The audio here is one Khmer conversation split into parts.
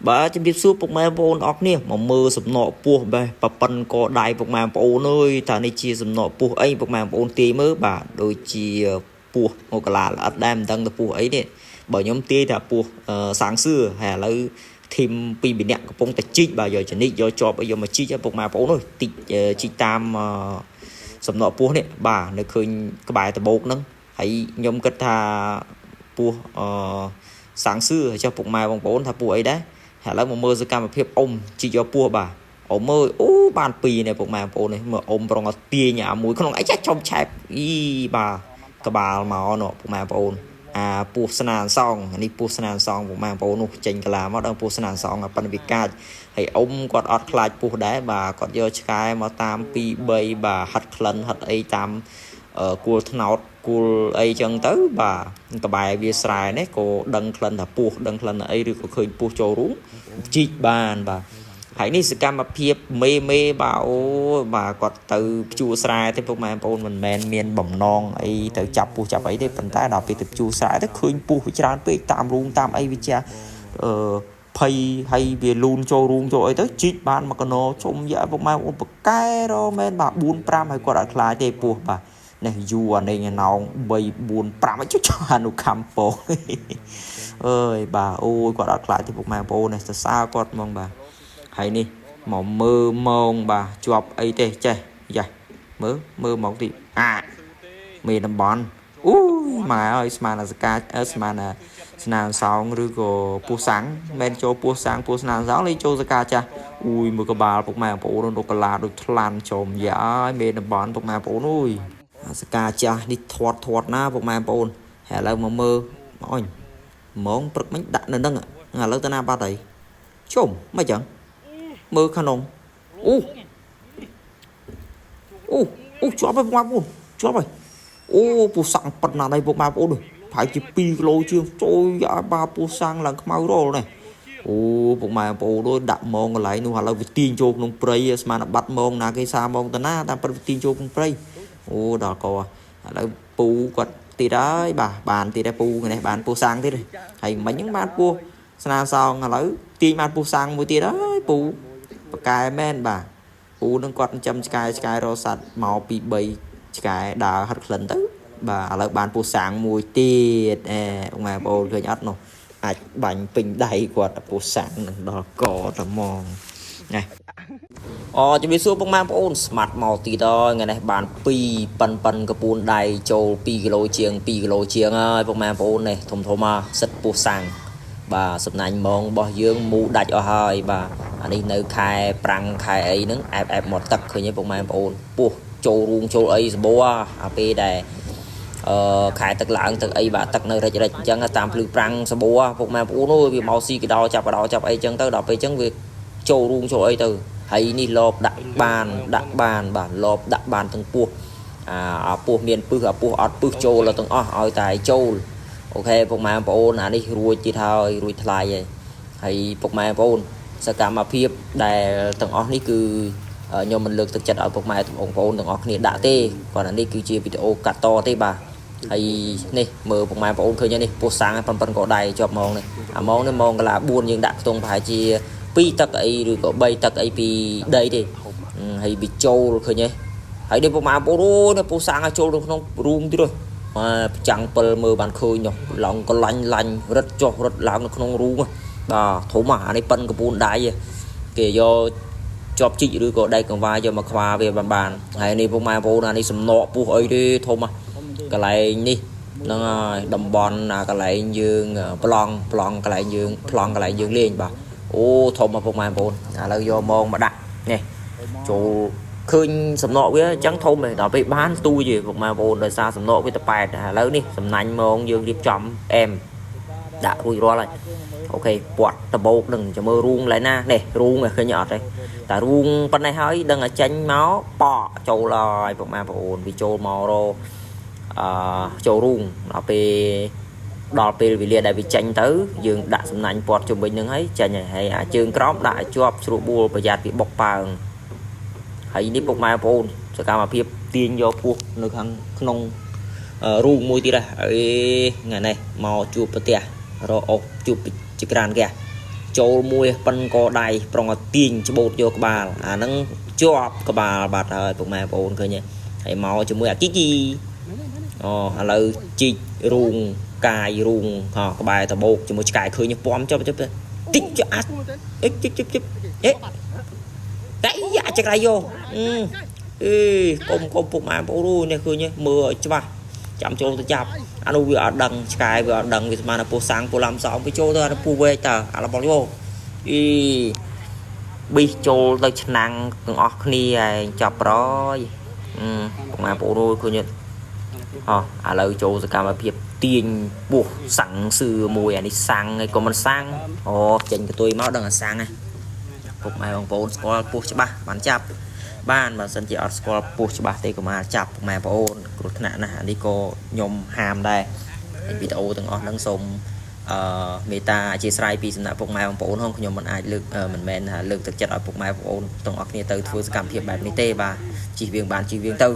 បាទជំរាបសួរពុកម៉ែបងប្អូនអរគ្នាមកមើលសំណកពោះបែបប៉ិនកដៃពុកម៉ែបងប្អូនអើយតើនេះជាសំណកពោះអីពុកម៉ែបងប្អូនទាយមើលបាទដូចជាពោះមកកាឡាល្អិតដែរមិនដឹងទៅពោះអីទេបើខ្ញុំទាយថាពោះសាងសឿហើយឥឡូវធីមពីរនាក់កំពុងតែជីកបាទយកចនិចយកជាប់យកមកជីកពុកម៉ែបងប្អូនអើយតិចជីកតាមសំណកពោះនេះបាទនៅឃើញក្បែរដបោកហ្នឹងហើយខ្ញុំគិតថាពោះអឺសាងសឿចុះពុកម៉ែបងប្អូនថាពោះអីដែរ ឥឡូវមកមើលសកម្មភាពអ៊ំជីកយកពោះបាទអ៊ំមើលអូបានពីរនេះពុកម៉ែបងប្អូននេះមើលអ៊ំប្រងទាញអាមួយក្នុងអីចាចំឆែបអីបាទក្បាលមកនោះពុកម៉ែបងប្អូនអាពោះស្នានសងនេះពោះស្នានសងពុកម៉ែបងប្អូននោះចេញកាឡាមកដល់ពោះស្នានសងប៉ុន្តែវាកាចហើយអ៊ំគាត់អត់ខ្លាចពោះដែរបាទគាត់យកឆ្កែមកតាម2 3បាទហិតក្លិនហិតអីតាមគួលថ្នោតគួលអីចឹងទៅបាទក្បែរវាស្រែនេះក៏ដឹងក្លិនថាពោះដឹងក្លិនអីឬក៏ឃើញពោះចូលរូងជីកបានបាទហើយនេះសកម្មភាពមេមេបាទអូបាទគាត់ទៅភ្ជួរស្រែទេពុកម៉ែបងប្អូនមិនមែនមានបំណងអីទៅចាប់ពោះចាប់អីទេប៉ុន្តែដល់ពេលទៅភ្ជួរស្រែទៅឃើញពោះវាច្រើនពេកតាមរូងតាមអីវាជាអឺភ័យហើយវាលូនចូលរូងចូលអីទៅជីកបានមកកណោជុំយ៉ាពុកម៉ែបងប្អូនបកែរមែនបាទ4 5ហើយគាត់អត់ខ្លាចទេពោះបាទនេះយូរអានេះណោង3 4 5អីចុះអានុខំពងអើយបាទអូយគាត់អត់ខ្លាចទេពុកម៉ែបងប្អូននេះសរសើរគាត់ហ្មងបាទហើយនេះមកមើលម៉ងបាទជាប់អីទេចេះយ៉ាមើលមើលមកទីអាមេតំបន់អូយម៉ែអើយស្មានអាសកាស្មានអាស្នាសោងឬក៏ពោះសាំងមិនចូលពោះសាំងពោះស្នាសោងលេចូលសកាចាស់អួយមើលក្បាលពុកម៉ែបងប្អូននោះកាឡាដូចថ្លាន់ចំយ៉ាអើយមេតំបន់ពុកម៉ែបងប្អូនអើយអាសកាចាស់នេះធាត់ធាត់ណាពុកម៉ែបងប្អូនហើយឥឡូវមកមើលមកអញម៉ងព្រឹកមិញដាក់នៅនឹងឥឡូវទៅណាបាត់ហើយជុំមិនចឹងមើលក្នុងអូអូអូជាប់ហើយពុកម៉ែបងប្អូនជាប់ហើយអូពូសាំងប៉ុណ្ណានេះពុកម៉ែបងប្អូនប្រហែលជា2គីឡូជាងចូលយ៉ាបាពូសាំងឡើងខ្មៅរលនេះអូពុកម៉ែបងប្អូនដូចដាក់ម៉ងកន្លែងនោះឥឡូវវាទាញចូលក្នុងព្រៃស្មានបាត់ម៉ងណាគេសាម៉ងទៅណាតាមពិតវាទាញចូលក្នុងព្រៃអូដល់កឥឡូវពូគាត់ទៀតហើយបាទបានទៀតហើយពូនេះបានពូសាំងទៀតហើយមិញហ្នឹងបានពូស្នាសងឥឡូវទាញបានពូសាំងមួយទៀតហើយពូបកែមែនបាទពូនឹងគាត់ចិញ្ចឹមឆ្កែឆ្កែរសัตว์មកពី3ឆ្កែដើរហិតក្លិនទៅបាទឥឡូវបានពូសាំងមួយទៀតអែបងប្អូនឃើញអត់នោះអាចបាញ់ពេញដៃគាត់ពូសាំងនឹងដល់កតែហ្មងណាអូជំរាបសួរពុកម៉ែបងប្អូនស្មាត់មកទៀតហើយថ្ងៃនេះបាន2ប៉ិនប៉ិនកពួនដៃចូល2គីឡូជាង2គីឡូជាងហើយពុកម៉ែបងប្អូននេះធំធំមកសិតពោះសាំងបាទសំណាញ់ម៉ងរបស់យើងមូដាច់អស់ហើយបាទអានេះនៅខែប្រាំងខែអីហ្នឹងអែបអែបមកទឹកឃើញទេពុកម៉ែបងប្អូនពោះចូលរូងចូលអីសម្បូរអាពេលដែលអឺខែទឹកឡើងទឹកអីបាទទឹកនៅរិចរិចអញ្ចឹងតាមភ្លឺប្រាំងសម្បូរពុកម៉ែបងប្អូនអើយវាមកស៊ីកដោចាប់កដោចាប់អីអញ្ចឹងទៅដល់ពេលអញ្ចឹងវាចូលរូងចូលអីទៅហើយនេះលបដាក់បានដាក់បានបាទលបដាក់បានទាំងពោះអាពោះមានពឹសអាពោះអត់ពឹសចូលទាំងអស់ឲ្យតែចូលអូខេពុកម៉ែបងប្អូនអានេះរួចទៀតហើយរួចថ្លៃហើយហើយពុកម៉ែបងប្អូនសកម្មភាពដែលទាំងអស់នេះគឺខ្ញុំមិនលើកទឹកចិត្តឲ្យពុកម៉ែបងប្អូនទាំងអស់គ្នាដាក់ទេគាត់អានេះគឺជាវីដេអូកាត់តទេបាទហើយនេះមើលពុកម៉ែបងប្អូនឃើញនេះពោះសាំងប៉ុនប៉ុនកដៃជាប់ម៉ោងនេះអាម៉ោងនេះម៉ោងកន្លា4យើងដាក់ខ្ទង់ប្រហែលជា2ទឹកអីឬក៏3ទឹកអីពីដីទេហើយវាចូលឃើញទេហើយនេះពុកម៉ែបងប្អូនអូនេះពោះសាំងឲ្យចូលទៅក្នុងរូងទៀតមកប្រចាំងពិលមើលបានឃើញនោះឡងកលាញ់ឡាញ់រត់ចុះរត់ឡើងនៅក្នុងរូងបាទធំអានេះប៉ិនកពូនដៃគេយកជាប់ជីកឬក៏ដែកកង្វាយកមកខ្វាវាបានបានហើយនេះពុកម៉ែបងប្អូនអានេះសំណកពោះអីទេធំកន្លែងនេះហ្នឹងហើយតំបន់អាកន្លែងយើងប្លង់ប្លង់កន្លែងយើងប្លង់កន្លែងយើងលេងបាទអូធំមកពុកម៉ែបងប្អូនឥឡូវយកមកមកដាក់នេះចូលឃើញសំណកវាអញ្ចឹងធំទេដល់ពេលបានទូទេពុកម៉ែបងប្អូនដោយសារសំណកវាតប៉ែតឥឡូវនេះសំណាញ់មងយើងរៀបចំអែមដាក់រួចរាល់ហើយអូខេពាត់ដបោកនឹងចាំមើលរូងឡើយណានេះរូងឃើញអត់ទេតែរូងប៉ុណ្ណេះហើយដឹងតែចេញមកប៉ចូលហើយពុកម៉ែបងប្អូនវាចូលមករអឺចូលរូងដល់ពេលដល់ពេលវេលាដែលវាចេញទៅយើងដាក់សំណាញ់ពាត់ជុំវិញនឹងហើយចេញហើយអាជើងក្រោមដាក់ឲ្យជាប់ស្រួលបួលប្រយ័ត្នវាបុកប៉ើងហើយនេះពុកម៉ែបងប្អូនសកម្មភាពទាញយកពោះនៅខាងក្នុងរូងមួយទៀតហ៎អេថ្ងៃនេះមកជួបប្រទះរកអុសជួបចក្រានគេ ចូលមួយប៉ិនកដៃប្រុងឲ្យទាញច្បូតយកក្បាលអាហ្នឹងជាប់ក្បាលបាត់ហើយពុកម៉ែបងប្អូនឃើញទេហើយមកជាមួយអាគីគីអូឥឡូវជីករូងកាយរូងហោះក្បែរតបោកជាមួយឆ្កែឃើញពំចុះចុះតិចចុះអាចអេជិកជិកជិកអេតែយ៉ាចក្រៃយោអឺអេកុំកុំពុកម៉ែបងប្អូននេះឃើញមើលឲ្យច្បាស់ចាំចូលទៅចាប់អានោះវាអត់ដឹងឆ្កែវាអត់ដឹងវាស្មានតែពោះសាំងពោះឡាំសោមវាចូលទៅអាពោះវែកតើអារបស់យោអីប៊ីសចូលទៅឆ្នាំងទាំងអស់គ្នាឯងចាប់ប្រយអឺពុកម៉ែបងប្អូនអើយឃើញទេអោះឥឡូវចូលសកម្មភាពទាញពោះសាំងសឿមួយអានេះសាំងឯងក៏មិនសាំងអូចេញកតុយមកដឹងអាសាំងហ៎ពុកម៉ែបងប្អូនស្គាល់ពោះច្បាស់បានចាប់បានបើសិនជាអត់ស្គាល់ពោះច្បាស់ទេក៏មកចាប់ពុកម៉ែបងប្អូនគ្រោះថ្នាក់ណាស់អានេះក៏ខ្ញុំហាមដែរហើយវីដេអូទាំងអស់ហ្នឹងសូមអឺមេត្តាអធិស្ឋានពីសំណាក់ពុកម៉ែបងប្អូនហងខ្ញុំមិនអាចលើកមិនមែនថាលើកទឹកចិត្តឲ្យពុកម៉ែបងប្អូនទាំងអស់គ្នាទៅធ្វើសកម្មភាពបែបនេះទេបាទជិះវៀងបានជិះវៀងទៅ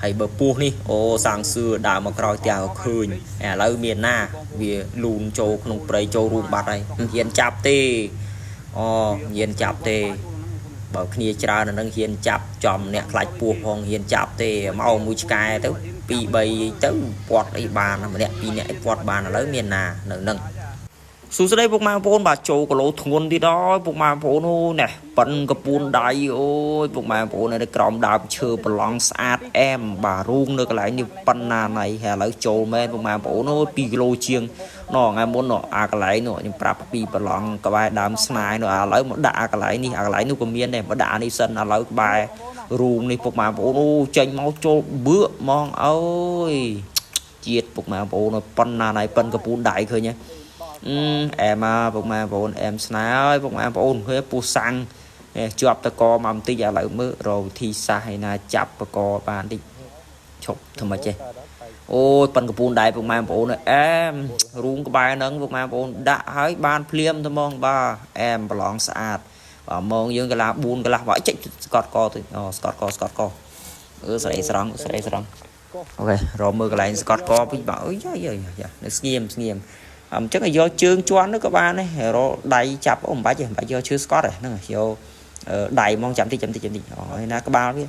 ហើយបើពោះនេះអូសាងសឿដើរមកក្រោយផ្ទះក៏ឃើញឥឡូវមានណាវាលូនចូលក្នុងព្រៃចូលរូងបាត់ហើយមិនហ៊ានចាប់ទេអូហ៊ានចាប់ទេបើគ្នាច្រើនអានឹងហ៊ានចាប់ចំអ្នកខ្លាច់ពោះផងហ៊ានចាប់ទេមកមួយឆ្កែទៅ2 3ទៅពាត់អីបានម្នាក់ពីរនាក់អីពាត់បានឥឡូវមានណានៅនឹងសួស្តីពុកម៉ែបងប្អូនបាទចូលគីឡូធ្ងន់ទៀតហើយពុកម៉ែបងប្អូនអូនេះប៉ិនកពូនដៃអូយពុកម៉ែបងប្អូននៅក្រោមដើមឈើប្រឡងស្អាតអែមបាទរូងនៅកន្លែងនេះប៉ុណ្ណាណៃហើយឥឡូវចូលមែនពុកម៉ែបងប្អូនអូយ2គីឡូជាងណថ្ងៃមុនណអាកន្លែងនោះខ្ញុំប្រាប់ពីប្រឡងក្បែរដើមស្នាយនោះឥឡូវមកដាក់អាកន្លែងនេះអាកន្លែងនោះក៏មានដែរមកដាក់អានេះសិនឥឡូវក្បែររូងនេះពុកម៉ែបងប្អូនអូចេញមកចូលបឿកហ្មងអើយជាតិពុកម៉ែបងប្អូនប៉ុណ្ណាណៃប៉ិនកពូនដៃឃើញទេអឺអែមពុកម៉ែបងប្អូនអែមស្នេហ៍ហើយពុកម៉ែបងប្អូនឃើញពោះសាំងជាប់តកមកបន្តិចឥឡូវមើលរកវិធីសាស្ត្រឯណាចាប់បកបានតិចឈប់ធ្វើម៉េចចេះអូយប៉ិនកពូនដៃពុកម៉ែបងប្អូនអែមរូងក្បែរហ្នឹងពុកម៉ែបងប្អូនដាក់ហើយបានភ្លាមទៅហ្មងបាទអែមប្រឡងស្អាតបាទម៉ោងយើងកន្លះ4កន្លះបាទចេញស្កតកទៅអូស្កតកស្កតកអឺស្រីស្រង់ស្រីស្រង់OK រកមើលកន្លែងស្កតកវិញបាទអើយយ៉ាយ៉ានៅស្ងៀមស្ងៀមអញ្ចឹងឲ្យយកជើងជន់នោះក៏បានដែររកដៃចាប់អូមិនបាច់ទេមិនបាច់យកឈើស្កតទេហ្នឹងយកដៃហ្មងចាំតិចចាំតិចចាំតិចអូយណាក្បាលវា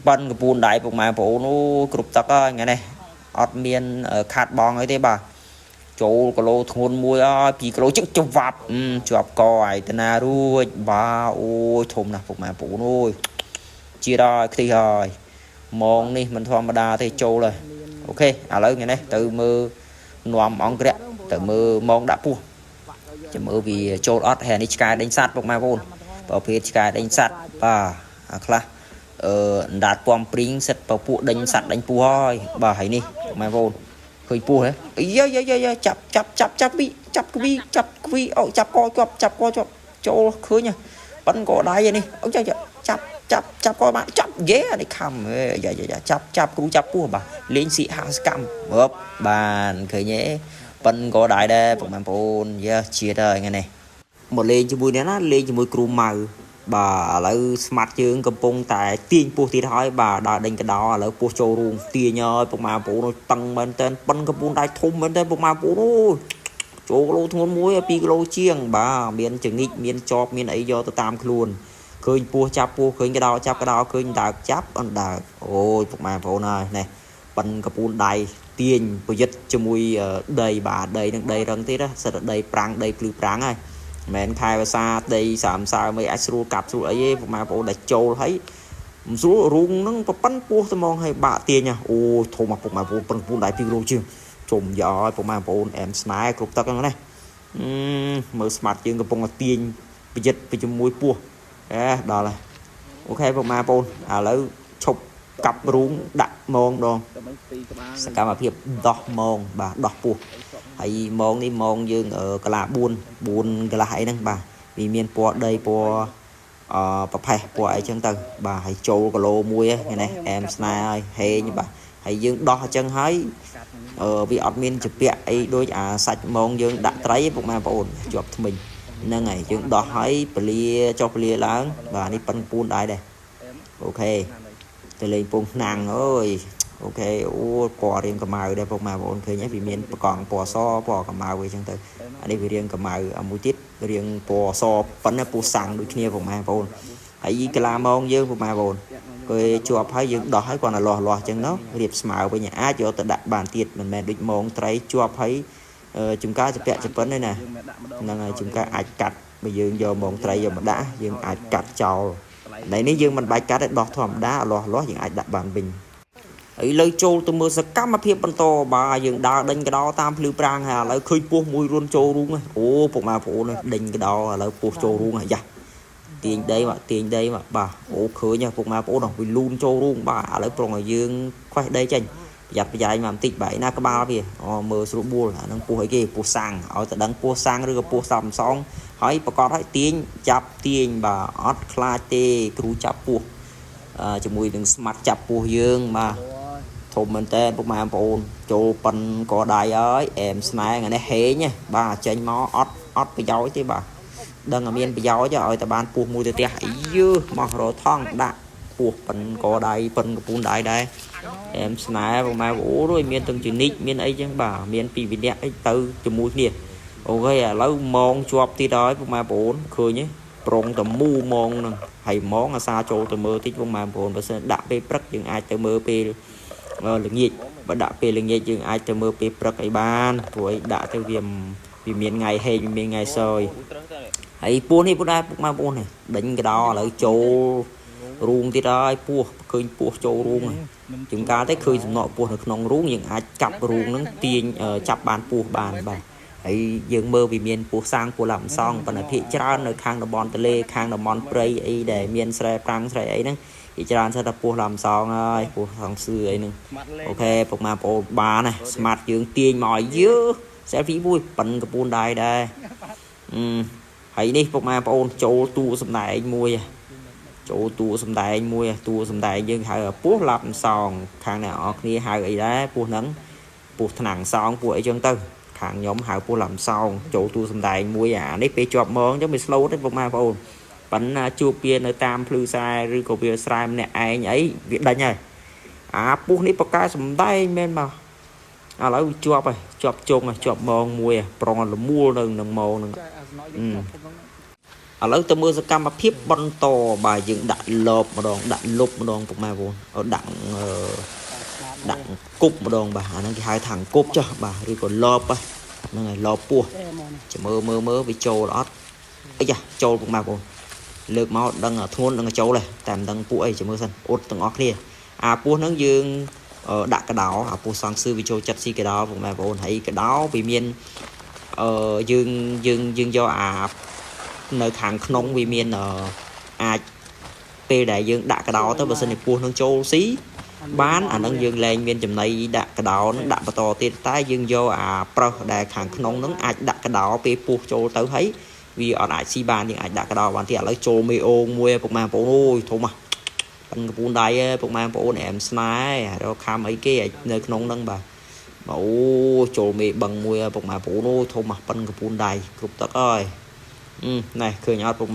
ប៉ិនកពូនដៃពុកម៉ែបងប្អូនអូគ្រប់ទឹកហើយថ្ងៃនេះអត់មានខាត់បងអីទេបាទចូលគីឡូធ្ងន់មួយអើយ2គីឡូជឹកច្បាប់ជាប់កឯតាណារួចបាទអូយធំណាស់ពុកម៉ែបងប្អូនអូយជាតិហើយខ្ទិះហើយម៉ងនេះមិនធម្មតាទេចូលហើយ OK ឥឡូវថ្ងៃនេះទៅមើលនាំអង្គរៈទៅមើលម៉ងដាក់ពោះចាំមើលវាចូលអត់ហើយនេះឆ្កែដេញសัตว์ពុកម៉ែបងប្អូនប្រភេទឆ្កែដេញសัตว์បាទអាខ្លះអឺអណ្ដាតពំព្រីងសិតពពួកដេញសัตว์ដេញពស់ហើយបាទហើយនេះពុកម៉ែបងប្អូនឃើញពស់ហ៎អីយ៉ាយ៉ាយ៉ាចាប់ចាប់ចាប់ចាប់វីចាប់គវីចាប់គវីអូចាប់កជាប់ចាប់កជាប់ចូលឃើញប៉ិនកដៃនេះអូយ៉ាចាប់ចាប់ចាប់កបានចាប់យេនេះខំយ៉ាយ៉ាចាប់ចាប់គ្រូចាប់ពស់បាទលេងស៊ីហាសកម្មមើបបានឃើញទេប៉ិនកដៃដែរពុកម៉ែបងប្អូនយ៉ាជាតិហើយថ្ងៃនេះមកលេងជាមួយនេះណាលេងជាមួយគ្រូម៉ៅបាទឥឡូវស្មាត់ជើងកំពុងតែទាញពោះទៀតហើយបាទដើរដេញកដោឥឡូវពោះចូលរូងទាញហើយពុកម៉ែបងប្អូនតឹងមែនតើប៉ុនកពូនដៃធំមែនតើពុកម៉ែបងប្អូនអូចូលគីឡូធ្ងន់មួយ2គីឡូជាងបាទមានចងិចមានចបមានអីយកទៅតាមខ្លួនឃើញពោះចាប់ពោះឃើញកដោចាប់កដោឃើញដើកចាប់អណ្ដើកអូយពុកម៉ែបងប្អូនហើយនេះប៉ុនកពូនដៃទាញប្រយុទ្ធជាមួយដីបាទដីនឹងដីរឹងទៀតសិតតែដីប្រាំងដីភ្លឺប្រាំងហើយមិនមែនខែវសាដីសាមសើមិនអាចស្រួលកាប់ស្រួលអីទេពុកម៉ែបងប្អូនដែលចូលហើយមិនស្រួលរូងហ្នឹងប្រប៉ិនពោះត្មងហើយបាក់ទាញអូធំមកពុកម៉ែបងប្អូនប៉ុនពូនដៃ2គីឡូជាងជុំយ៉ាឲ្យពុកម៉ែបងប្អូនអែមស្នេហ៍គ្រប់ទឹកហ្នឹងណាមើលស្មាត់យើងកំពុងតែទាញប្រយុទ្ធទៅជាមួយពោះអេដល់ហើយ OK ពុកម៉ែបងប្អូនឥឡូវឈប់កាប់រូងដាក់មងដងសកម្មភាពដោះមងបាទដោះពោះហើយមងនេះមងយើងកលា4 4កន្លះអីហ្នឹងបាទវាមានពណ៌ដីពណ៌អប្រផេះពណ៌អីចឹងទៅបាទហើយចូលគីឡូមួយហ្នឹងនេះអែមស្នេហ៍ហើយហេងបាទហើយយើងដោះអញ្ចឹងហើយអឺវាអត់មានជពាក់អីដូចអាសាច់មងយើងដាក់ត្រីពុកម៉ែបងប្អូនជាប់ថ្មិញហ្នឹងហើយយើងដោះហើយពលាចុះពលាឡើងបាទនេះប៉ិនពូនដែរដែរ OK ទៅលេងពងឆ្នាំងអើយ OK អូពណ៌រៀងកម្ៅដែរពុកម៉ែបងប្អូនឃើញហើយវាមានប្រកង់ពណ៌សពណ៌កម្ៅអីចឹងទៅ អានេះវារៀងកម្ៅអាមួយទៀតរៀងពណ៌សប៉ុណ្ណាពស់សាំងដូចគ្នាពុកម៉ែបងប្អូនហើយកលាមងយើងពុកម៉ែបងប្អូនគេជាប់ហើយយើងដោះហើយគាត់តែលាស់លាស់អញ្ចឹងទៅរៀបស្មើវិញអាចយកទៅដាក់បានទៀតមិនមែនដូចមងត្រីជាប់ហើយចំការចពាក់ចពិនទេណាហ្នឹងហើយចំការអាចកាត់បើយើងយកមងត្រីយកមកដាក់យើងអាចកាត់ចោលតែនេះយើងមិនបាច់កាត់ទេដោះធម្មតាលាស់លាស់យើងអាចដាក់បានវិញឥឡូវចូលទៅមើលសកម្មភាពបន្តបាទយើងដើរដេញកដោតាមភ្លឺប្រាងហើយឥឡូវឃើញពស់មួយរុនចូលរូងអូពុកម៉ែបងប្អូនដេញកដោឥឡូវពស់ចូលរូងហើយយ៉ាទាញដីមកទាញដីមកបាទអូឃើញពុកម៉ែបងប្អូនវាលូនចូលរូងបាទឥឡូវប្រុងឲ្យយើងខ្វេះដីចេញប្រយ័ត្នប្រយែងមកបន្តិចបាទណាក្បាលវាអូមើលស្រួលបួលអានឹងពស់អីគេពស់សាំងឲ្យតែដឹងពស់សាំងឬក៏ពស់សំសងហើយប្រកាសឲ្យទាញចាប់ទាញបាទអត់ខ្លាចទេគ្រូចាប់ពស់ជាមួយនឹងស្មាត់ចាប់ពស់យើងបាទធំមែនតើពុកម៉ែបងប្អូនចូលប៉ិនកដៃហើយអែមស្នែងអានេះហេងបាទចេញមកអត់អត់ប្រយោជន៍ទេបាទដឹងតែមានប្រយោជន៍ឲ្យតែបានពោះមួយទៅផ្ទះអីយឺមករថងដាក់ពោះប៉ិនកដៃប៉ិនកពូនដៃដែរអែមស្នែពុកម៉ែបងប្អូនមានទាំងជនិចមានអីចឹងបាទមានពីវិនៈអីទៅជាមួយគ្នាអូខេឥឡូវមងជាប់ទៀតហើយពុកម៉ែបងប្អូនឃើញទេប្រុងតមូមងហ្នឹងហើយមងអាសាចូលទៅមើលតិចពុកម៉ែបងប្អូនបើសិនដាក់ពេលព្រឹកយើងអាចទៅមើលពេលល្ងាចបើដាក់ពេលល្ងាចយើងអាចទៅមើលពេលព្រឹកអីបានព្រោះអីដាក់ទៅវាវាមានថ្ងៃហេងមានថ្ងៃសយហើយពស់នេះពុកដែរពុកម៉ែបងប្អូននេះដេញកដោឥឡូវចូលរូងទៀតហើយពស់ឃើញពស់ចូលរូងជាងការទេឃើញសំណក់ពស់នៅក្នុងរូងយើងអាចកាប់រូងហ្នឹងទាញចាប់បានពស់បានបាទហើយយើងមើលវាមានពស់សាងពស់ឡាំសងប៉ុន្តែភាគច្រើននៅខាងតំបន់ទលេខាងតំបន់ព្រៃអីដែលមានស្រែប្រាំងស្រែអីហ្នឹងភាគច្រើនសិតតែពស់ឡាំសងហើយពស់សងសឿអីហ្នឹងអូខេពុកម៉ែបងប្អូនបានណាស្មាត់យើងទាញមកឲ្យយើ selfie មួយប៉ិនកពូនដែរដែរអឺហើយនេះពុកម៉ែបងប្អូនចូលតួសំដែងមួយចូលតួសំដែងមួយតួសំដែងយើងហៅពស់ឡាប់សងខាងអ្នកនរគ្នាហៅអីដែរពស់ហ្នឹងពស់ថ្នាំងសងពស់អីចឹងទៅខាងខ្ញុំហៅពស់ឡាំសងចូលតួសំដែងមួយអានេះពេលជាប់មងចឹងវា slow ទេពុកម៉ែបងប្អូនប៉ុន្តែជួបវានៅតាមភ្លឺស្រែឬក៏វាស្រែម្នាក់ឯងអីវាដេញហើយអាពស់នេះបកកែសំដែងមែនមកឥឡូវជាប់ហើយជាប់ជុងហើយជាប់មងមួយប្រុងលមួលនៅនឹងមងនឹងឥឡូវទៅមើលសកម្មភាពបន្តបាទយើងដាក់លបម្ដងដាក់លុបម្ដងពុកម៉ែបងប្អូនដាក់ដាក់គប់ម្ដងបាទអាហ្នឹងគេហៅថាគប់ចុះបាទឬក៏លបហ្នឹងហើយលបពោះចាំមើលមើលមើលវាចូលអត់អីយ៉ាចូលពុកម៉ែបងប្អូនលើកមកដឹងធ្ងន់ដឹងចូលទេតែមិនដឹងពួកអីចាំមើលសិនអត់ទាំងអស់គ្នាអាពោះហ្នឹងយើងដាក់កដោអាពោះសងសឺវាចូលចិត្តស៊ីកដោពុកម៉ែបងប្អូនហើយកដោវាមានអឺយើងយើងយើងយកអានៅខាងក្នុងវាមានអាចពេលដែលយើងដាក់កដោទៅបើសិនជាពោះនឹងចូលស៊ីបានអានឹងយើងលែងមានចំណីដាក់កដោនឹងដាក់បន្តទៀតតែយើងយកអាប្រុសដែលខាងក្នុងនឹងអាចដាក់កដោពេលពោះចូលទៅហើយវាអត់អាចស៊ីបានយើងអាចដាក់កដោបានទៀតឥឡូវចូលមេអូងមួយពុកម៉ែបងប្អូនអូយធំហ่ะប៉ិនកពូនដៃពុកម៉ែបងប្អូនអែមស្នេហ៍រកខំអីគេនៅក្នុងហ្នឹងបាទអូចូលមេបឹងមួយពុកម៉ែបងប្អូនអូយធំហ่ะប៉ិនកពូនដៃគ្រប់ទឹកហើយណែឃើញអត់ពុក